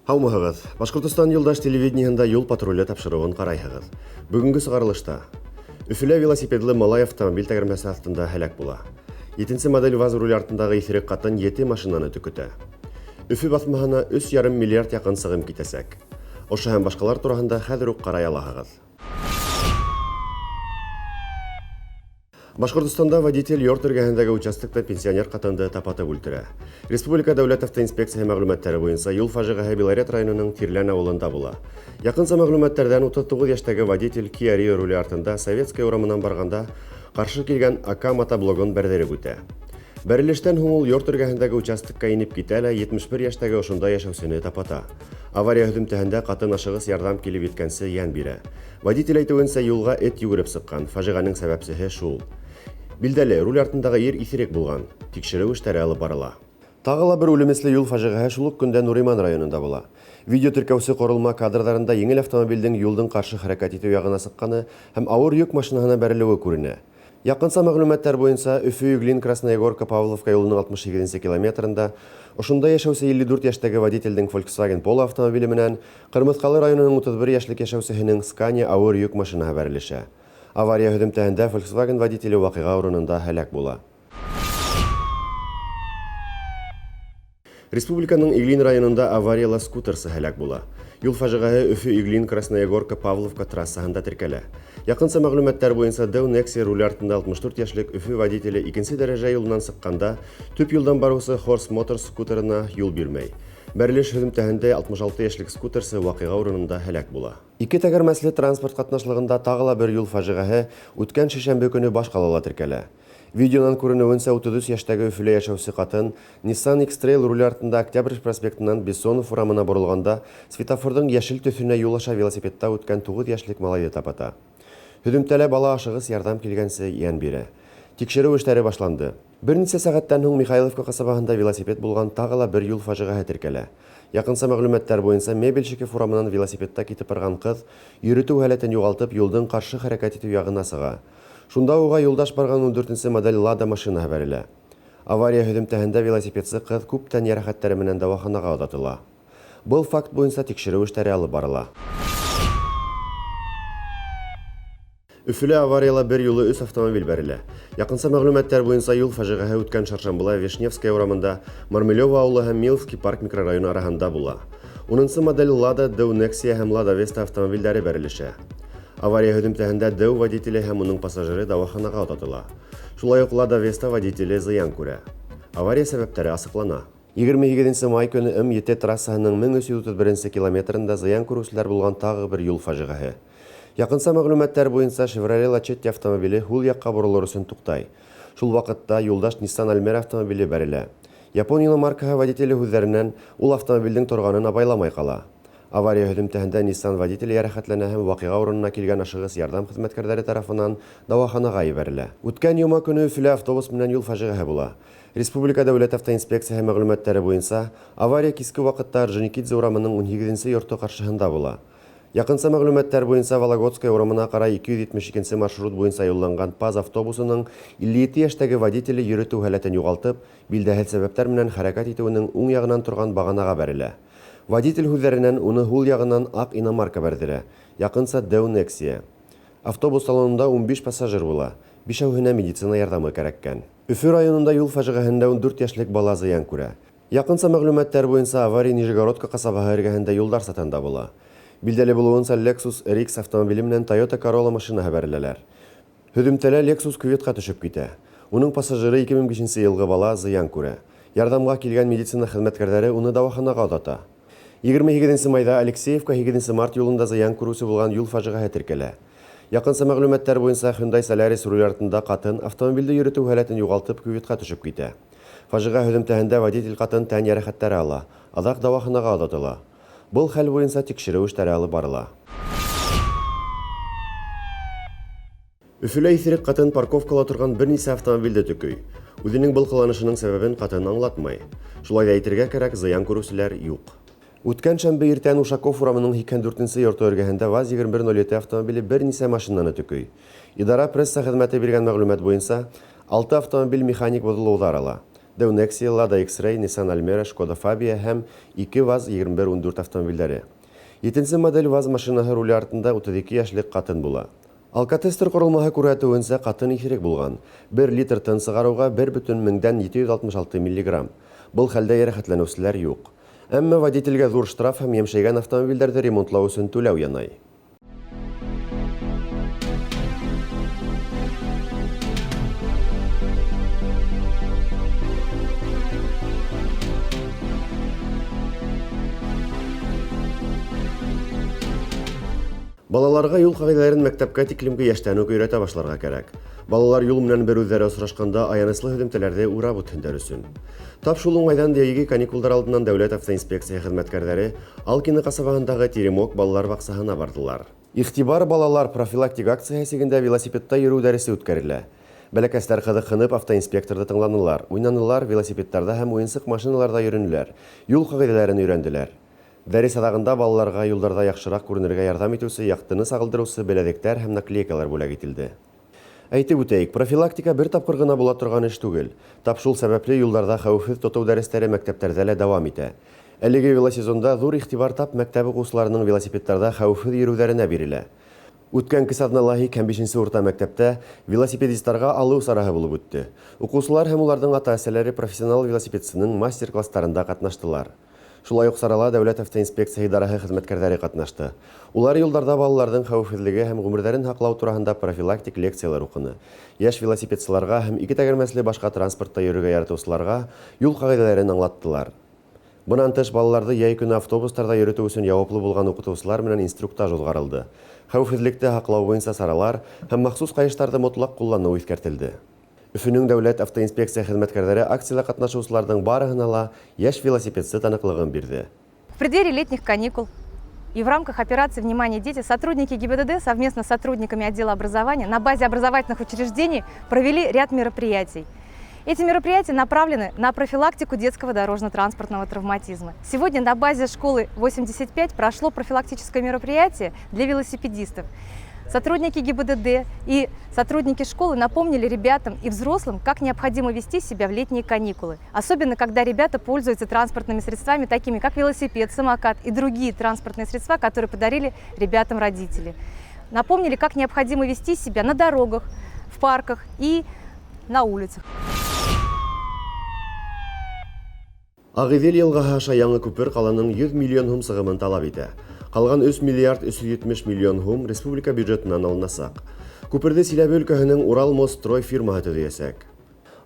Һаумыһығыҙ! Башҡортостан юлдаш телевидениеһында юл патруле тапшырыуын ҡарайһығыҙ. Бөгөнгө сығарылышта Өфөлә велосипедлы малай автомобиль тәгәрмәсе аҫтында һәләк була. Етенсе модель ВАЗ руль артындағы иҫерек ҡатын ете машинаны төкөтә. Өфө баҫмаһына 3,5 миллиард яҡын сығым китәсәк. Ошо һәм башҡалар тураһында хәҙер үк ҡарай алаһығыҙ. Башҡортостанда водитель йорт эргәһендәге участокта пенсионер ҡатынды тапатып үлтерә. Республика дәүләт автоинспекцияһы мәғлүмәттәре буйынса юл фажиғәһе Белорет районының Тирлән ауылында була. Яҡынса мәғлүмәттәрҙән 39 йәштәге водитель Kia Rio руле артында Советская урамынан барғанда ҡаршы килгән АК мотоблогын бәрҙереп үтә. Бәрелештән һуң ул йорт эргәһендәге участокка инеп китә лә 71 йәштәге ошонда йәшәүсене тапата. Авария һөҙөмтәһендә ҡатын ашығыс ярҙам килеп еткәнсе йән бирә. Водитель әйтеүенсә, юлға эт йүгереп сыҡҡан, фажиғәнең сәбәпсеһе шул. Билдәле, руль артындағы ир иҫерек булған. Тикшереү эштәре алып барыла. Тағы ла бер үлемесле юл фажиғәһе шул уҡ көндә Нуриман районында була. Видео теркәүсе ҡоролма кадрҙарында еңел автомобилдең юлдың ҡаршы хәрәкәт итеү яғына сыҡҡаны һәм ауыр йөк машинаһына бәрелеүе күренә. Яҡынса мәғлүмәттәр буйынса Өфө Иглин Красная Горка Павловка юлының 68 километрында ошонда йәшәүсе 54 йәштәге водителдең Volkswagen Polo автомобиле менән Ҡырмыҫҡалы районының 31 йәшлек йәшәүсеһенең Scania ауыр йөк машинаһы бәрелешә. Авария һөҙөмтәһендә Volkswagen водителе ваҡиға урынында һәләк була. Республиканың Иглин районында аварияла скутерсы һәләк була. Юл фажиғәһе Өфө Иглин Красная Горка Павловка трассаһында теркәлә. Яҡынса мәғлүмәттәр буйынса Дэу Nexia руль артында 64 йәшлек Өфө водителе икенсе дәрәжә юлынан сыҡҡанда төп юлдан барыусы Horse Motors скутерына юл бирмәй. Бәрелеш һөҙөмтәһендә 66 йәшлек скутерсы ваҡиға урынында һәләк була. Ике тәгәрмәсле транспорт ҡатнашлығында тағы ла бер юл фажиғәһе үткән шишәмбе көнө баш ҡалала теркәлә. Видеонан күренеүенсә 33 йәштәге Өфөлә йәшәүсе ҡатын Nissan X-Trail руле артында Октябрь проспектынан Бессонов урамына боролғанда светофорҙың йәшел төҫөнә юл аша велосипедта үткән 9 йәшлек малайҙы тапата. Һөҙөмтәлә бала ашығыс ярҙам килгәнсе йән бирә. Тикшереү эштәре башланды. Бер нисә сәғәттән һуң Михайловка ҡасабаһында велосипед булған тағы ла бер юл фажиғәһе теркәлә. Яҡынса мәғлүмәттәр буйынса Мебельщиков урамынан велосипедта китеп барған ҡыҙ йөрөтөү һәләтен юғалтып юлдың ҡаршы хәрәкәт итеү яғына сыға. Шунда уға юлдаш барған 14 модель Лада машинаһы бәрелә. Авария һөҙөмтәһендә велосипедсы ҡыҙ күп тән йәрәхәттәре менән дауаханаға оҙатыла. Был факт буйынса тикшереү эштәре алып барыла. Өфөлә аварияла бер юлы 3 автомобиль бәрелә. Яҡынса мәғлүмәттәр буйынса юл фажиғәһе үткән шаршамбыла Вишневская урамында Мармелева ауылы һәм Миловский парк микрорайоны араһында була. 10 модель Лада Дэу Nexia һәм Лада Веста автомобилдәре бәрелешә. Авария һөҙөмтәһендә Дэу водителе һәм уның пассажиры дауаханаға оҙатыла. Шулай уҡ Лада Веста водителе зыян күрә. Авария сәбәптәре асыҡлана. 28 май көнө М7 трассаһының 1331 километрында зыян күреүселәр булған тағы бер юл фажиғәһе. Яҡынса мәғлүмәттәр буйынса Chevrolet Lachetti автомобиле һул яҡҡа боролор өсөн туҡтай. Шул ваҡытта юлдаш Nissan Almera автомобиле бәрелә. Япон иномаркаһы водителе һүҙҙәренән ул автомобилдең торғанын абайламай ҡала. Авария һөҙөмтәһендә Nissan водителе йәрәхәтләнә һәм ваҡиға урынына килгән ашығыс ярҙам хеҙмәткәрҙәре тарафынан дауаханаға ебәрелә. Үткән йома көнө Өфөлә автобус менән юл фажиғәһе була. Республика дәүләт автоинспекцияһы мәғлүмәттәре буйынса авария киске ваҡытта Орджоникидзе урамының 18 йорто ҡаршыһында була. Яҡынса мәғлүмәттәр буйынса Вологодская урамына ҡарай 272 маршрут буйынса юлланған ПАЗ автобусының 57 йәштәге водителе йөрөтөү һәләтен юғалтып, билдәһеҙ сәбәптәр менән хәрәкәт итеүенең уң яғынан торған бағанаға бәрелә. Водитель һүҙҙәренән уны һул яғынан аҡ иномарка бәрҙерә, яҡынса Дэу Nexia. Автобус салонында 15 пассажир була, бишәүһенә медицина ярҙамы кәрәккән. Өфө районында юл фажиғәһендә 14 йәшлек бала зыян күрә. Яҡынса мәғлүмәттәр буйынса авария Нижегородка ҡасабаһы эргәһендә юлдар сатында була. Билдәле булыуынса Lexus RX автомобиле менән Toyota Corolla машинаһы бәреләләр. Һөҙөмтәлә Lexus кюветҡа төшөп китә. Уның пассажиры 2005 йылғы бала зыян күрә. Ярҙамға килгән медицина хеҙмәткәрҙәре уны дауаханаға оҙата. 28 майҙа Алексеевка 8 март юлында зыян күреүсе булған юл фажиғәһе теркәлә. Яҡынса мәғлүмәттәр буйынса Hyundai Solaris руль артында ҡатын автомобилде йөрөтөү һәләтен юғалтып кюветҡа төшөп китә. Фажиғә һөҙөмтәһендә водитель ҡатын тән йәрәхәттәре ала, аҙаҡ дауаханаға оҙатыла. Был хәл буйынса тикшереү эштәре алып барыла. Өфөлә иҫерек ҡатын парковкала торған бер нисә автомобилде төкөй. Үҙенең был ҡыланышының сәбәбен ҡатын аңлатмай. Шулай да әйтергә кәрәк, зыян күреүселәр юҡ. Үткән шәмбе иртән Ушаков урамының 84 нче йорты эргәһендә ВАЗ 2107 автомобиле бер нисә машинаны төкөй. Идара пресса хеҙмәте биргән мәғлүмәт буйынса, алты автомобиль механик боҙолоуҙар ала. Дэу Nexia, Lada X-Ray, Nissan Almera, Škoda Fabia һәм ике ВАЗ 2114 автомобилдәре. Етенсе модель ВАЗ машинаһы руле артында 32 йәшлек ҡатын була. Алкотестер ҡоролмаһы күрһәтеүенсә, ҡатын иҫерек булған. Бер литр тын сығарыуға 1,766 миллиграмм. Был хәлдә йәрәхәтләнеүселәр юҡ. Әммә водителгә ҙур штраф һәм йәмшәйгән автомобилдәрҙе ремонтлау өсөн түләү янай. Балаларға юл ҡағиҙәләрен мәктәпкә тиклемге йәштән үк өйрәтә башларға кәрәк. Балалар юл менән бер үҙҙәре осрашҡанда аяныслы һөҙөмтәләрҙе урап үтһендәр өсөн. Тап шул уңайҙан йәйге каникулдар алдынан Дәүләт автоинспекцияһы хеҙмәткәрҙәре Алкино ҡасабаһындағы Теремок балалар баҡсаһына барҙылар. Иғтибар балалар профилактик акцияһы сигендә велосипедта йөрөү дәресе үткәрелә. Бәләкәстәр ҡыҙыҡһынып автоинспекторҙы тыңланылар, уйнанылар, велосипедтарҙа һәм уйынсыҡ машиналарҙа йөрөнөләр, юл ҡағиҙәләрен өйрәнделәр. Дәрес аҙағында балаларға юлдарҙа яҡшыраҡ күренергә ярҙам итеүсе, яҡтыны сағылдырыусы беләҙектәр һәм наклейкалар бүләк ителде. Әйтеп үтәйек, профилактика бер тапҡыр ғына була торған эш түгел. Тап шул сәбәпле юлдарҙа хәүефһеҙ тотоу дәрестәре мәктәптәрҙә лә дауам итә. Әлеге велосезонда ҙур иғтибар тап мәктәп уҡыусыларының велосипедтарҙа хәүефһеҙ йөрөүҙәренә бирелә. Үткән кис аҙнала 85 урта мәктәптә велосипедисттарға алыу сараһы булып үтте. Уҡыусылар һәм уларҙың ата-әсәләре профессионал велосипедсының мастер-класстарында ҡатнаштылар. Шулай уҡ сарала Дәүләт автоинспекцияһы идараһы хеҙмәткәрҙәре ҡатнашты. Улар юлдарҙа балаларҙың хәүефһеҙлеге һәм ғүмерҙәрен һаҡлау тураһында профилактик лекциялар уҡыны. Йәш велосипедсыларға һәм ике тәгәрмәсле башҡа транспортта йөрөргә яратыусыларға юл ҡағиҙәләрен аңлаттылар. Бынан тыш балаларҙы йәй көнө автобустарҙа йөрөтөү өсөн яуаплы булған уҡытыусылар менән инструктаж уҙғарылды. Хәүефһеҙлекте һаҡлау буйынса саралар һәм махсус ҡайыштарҙы мотлаҡ ҡулланыу иҫкәртелде. Өфөнөң дәүләт автоинспекция хеҙмәткәрҙәре акцияла ҡатнашыусыларҙың барыһына ла йәш велосипедсы таныҡлығын бирҙе. В преддверии летних каникул и в рамках операции «Внимание, дети» сотрудники ГИБДД совместно с сотрудниками отдела образования на базе образовательных учреждений провели ряд мероприятий. Эти мероприятия направлены на профилактику детского дорожно-транспортного травматизма. Сегодня на базе школы 85 прошло профилактическое мероприятие для велосипедистов. Сотрудники ГИБДД и сотрудники школы напомнили ребятам и взрослым, как необходимо вести себя в летние каникулы. Особенно, когда ребята пользуются транспортными средствами, такими как велосипед, самокат и другие транспортные средства, которые подарили ребятам родители. Напомнили, как необходимо вести себя на дорогах, в парках и на улицах. Ағиҙел йылғаһы аша яңы күпер ҡаланың 100 миллион һум сығымын талап итә. Ҡалған 3 миллиард 370 миллион һум республика бюджетынан алынасаҡ. Күперҙе Силәбе өлкәһенең Уралмостстрой фирмаһы төҙөйәсәк.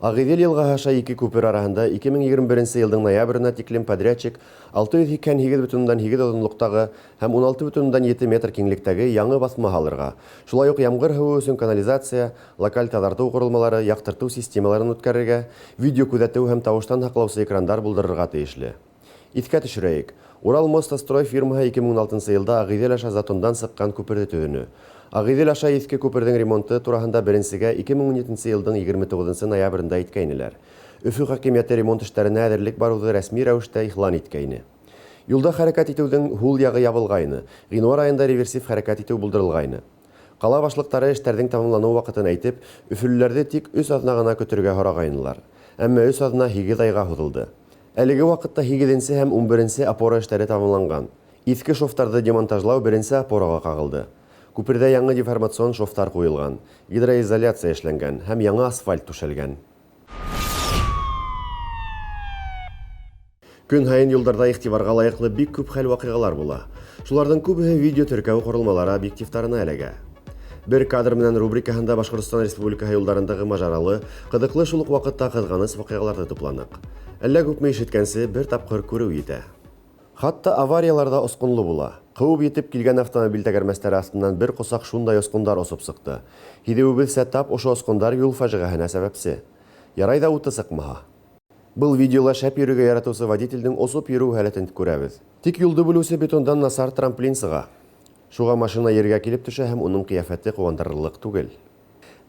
Ағиҙел йылғаһы аша ике күпер араһында 2021 йылдың ноябренә тиклем подрядчик 688,8 оҙонлоҡтағы һәм 16,7 метр киңлектәге яңы баҫма һалырға, шулай уҡ ямғыр һыуы өсөн канализация, локаль таҙартыу ҡоролмалары, яҡтыртыу системаларын үткәрергә, видео күҙәтеү һәм тауыштан һаҡлаусы экрандар булдырырға тейешле. Иҫкә төшөрәйек, Уралмостострой фирмаһы 2016 йылда Ағиҙел аша затондан сыҡҡан күперҙе төҙөнө. Ағиҙел аша иҫке күперҙең ремонты тураһында беренсегә 2017 йылдың 29 ноябрендә әйткәйнеләр. Өфө хакимиәте ремонт эштәренә әҙерлек барыуҙы рәсми рәүештә иғлан иткәйне. Юлда хәрәкәт итеүҙең һул яғы ябылғайны, ғинуар айында реверсив хәрәкәт итеү булдырылғайны. Ҡала башлыҡтары эштәрҙең тамамланыу ваҡытын әйтеп, өфөлөләрҙе тик 3 аҙна ғына көтөргә һорағайнылар. Әммә 3 аҙна 8 айға һуҙылды. Әлеге ваҡытта 8-нсе һәм 11-нсе опора эштәре тамамланған. Иҫке шовтарҙы демонтажлау беренсе опораға ҡағылды. Күперҙә яңы деформацион шовтар ҡуйылған, гидроизоляция эшләнгән һәм яңы асфальт түшәлгән. Көн һайын юлдарҙа иғтибарға лайыҡлы бик күп хәл-ваҡиғалар була. Шуларҙың күбеһе видео теркәү ҡоролмалары объективтарына эләгә. Бер кадр менән рубрикаһында Башҡортостан Республикаһы юлдарындағы мажаралы, ҡыҙыҡлы шул уҡ ваҡытта ҡыҙғаныс ваҡиғаларҙы тупланыҡ. Әллә күпме ишеткәнсе бер тапҡыр күреү етә. Хатта аварияларҙа осҡонло була. Ҡыуып етеп килгән автомобиль тәгәрмәстәре аҫтынан бер ҡосаҡ шундай осҡондар осоп сыҡты. Һиҙеүебеҙсә, тап ошо осҡондар юл фажиғәһенә сәбәпсе. Ярай ҙа уты сыҡмаһа. Был видеола шәп йөрөргә яратыусы водителдең осоп йөрөү һәләтен күрәбеҙ. Тик юлды бүлеүсе бетондан насар трамплин сыға. Шуға машина ергә килеп төшә һәм уның ҡиәфәте ҡыуандырырлыҡ түгел.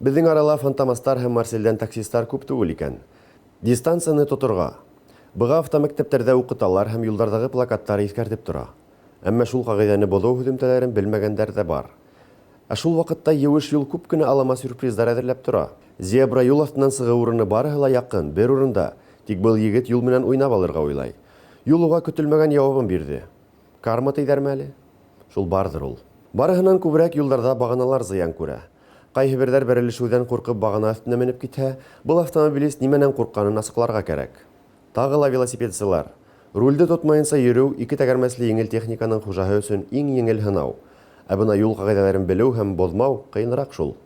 Беҙҙең арала фантомастар һәм Марселдән таксисттар күп түгел икән. Дистанцияны тоторға. Быға автомәктәптәрҙә уҡыталар һәм юлдарҙағы плакаттар иҫкәртеп тора. Әммә шул ҡағиҙәне боҙоу һөҙөмтәләрен белмәгәндәр ҙә бар. Ә шул ваҡытта еүеш юл күп кенә алама сюрприздар әҙерләп тора. Зебра юл аҫтынан сығыу урыны барыһы ла яҡын, бер урында. Тик был егет юл менән уйнап алырға уйлай. Юл уға көтөлмәгән яуабын бирҙе. Карма тейҙәрме әле? Шул барҙыр ул. Барыһынан күберәк юлдарҙа бағаналар зыян күрә. Ҡайһы берҙәр бәрелешеүҙән ҡурҡып бағана өҫтөнә менеп китһә, был автомобилист нимәнән ҡурҡҡанын асыҡларға кәрәк. Тағы ла велосипедсылар. Рулде тотмайынса йөрөү ике тәгәрмәсле еңел техниканың хужаһы өсөн иң еңел һынау. Ә бына юл ҡағиҙәләрен белеү һәм боҙмау ҡыйыныраҡ шул.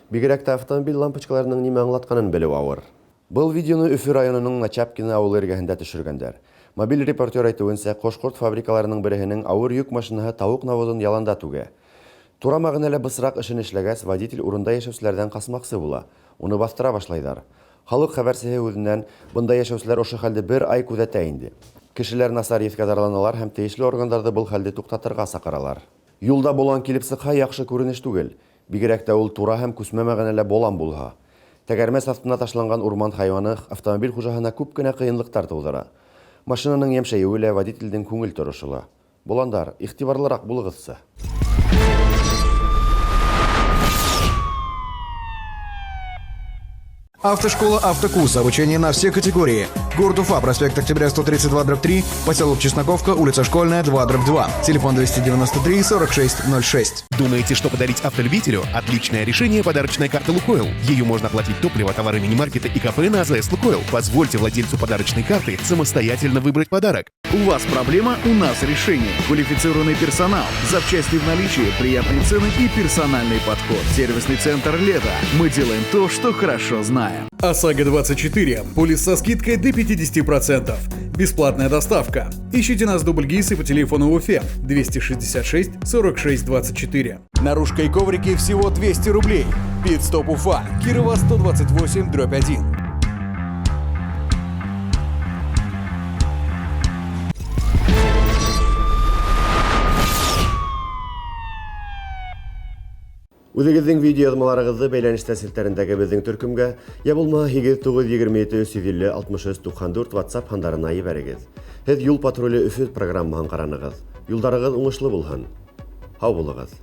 Бигерәк тә автомобиль лампочкаларының нимә аңлатҡанын белеү ауыр. Был видеоны Өфө районының Начапкино ауылы эргәһендә төшөргәндәр. Мобиль репортер әйтеүенсә, ҡош-ҡорт фабрикаларының береһенең ауыр йөк машинаһы тауыҡ навозын яланда түгә. Тура мәғәнәлә бысраҡ эшен эшләгәс, водитель урында йәшәүселәрҙән ҡасмаҡсы була. Уны баҫтыра башлайҙар. Халыҡ хәбәрсеһе үҙенән бында йәшәүселәр ошо хәлде бер ай күҙәтә инде. Кешеләр насар еҫкә зарланалар һәм тейешле органдарҙы был хәлде туҡтатырға саҡыралар. Юлда болан килеп сыҡһа, яҡшы күренеш түгел. Бигерәк тә ул тура һәм күсмә мәғәнәлә болан булһа. Тәгәрмәс аҫтына ташланған урман хайуаны автомобиль хужаһына күп кенә ҡыйынлыҡтар тыуҙыра. Машинаның йәмшәйеүе лә, водителдең күңел торошо ла. Боландар, иғтибарлыраҡ булығыҙсы. Автошкола «Автокурс». Обучение на все категории. Город Уфа, проспект Октября, 132/3, поселок Чесноковка, улица Школьная, 2/2. Телефон 293 46 06. Думаете, что подарить автолюбителю? Отличное решение – подарочная карта «Лукойл». Ею можно оплатить топливо, товары мини-маркета и кафе на АЗС «Лукойл». Позвольте владельцу подарочной карты самостоятельно выбрать подарок. У вас проблема, у нас решение. Квалифицированный персонал, запчасти в наличии, приятные цены и персональный подход. Сервисный центр «Лето». Мы делаем то, что хорошо знаем. ОСАГО-24. Полис со скидкой до 50%. Бесплатная доставка. Ищите нас в Дубльгисы по телефону в Уфе 266 46 24. Наружка и коврики всего 200 рублей. Пит-стоп Уфа. Кирова 128/1. Үҙегеҙҙең видеояҙмаларығыҙҙы бәйләнештәр селтәрендәге беҙҙең төркөмгә, йә булмаһа 8 9 27 350 63 94 WhatsApp һандарына ебәрегеҙ. Һеҙ Юл патруле Өфө программаһын ҡаранығыҙ. Юлдарығыҙ уңышлы булһын. Һау булығыҙ.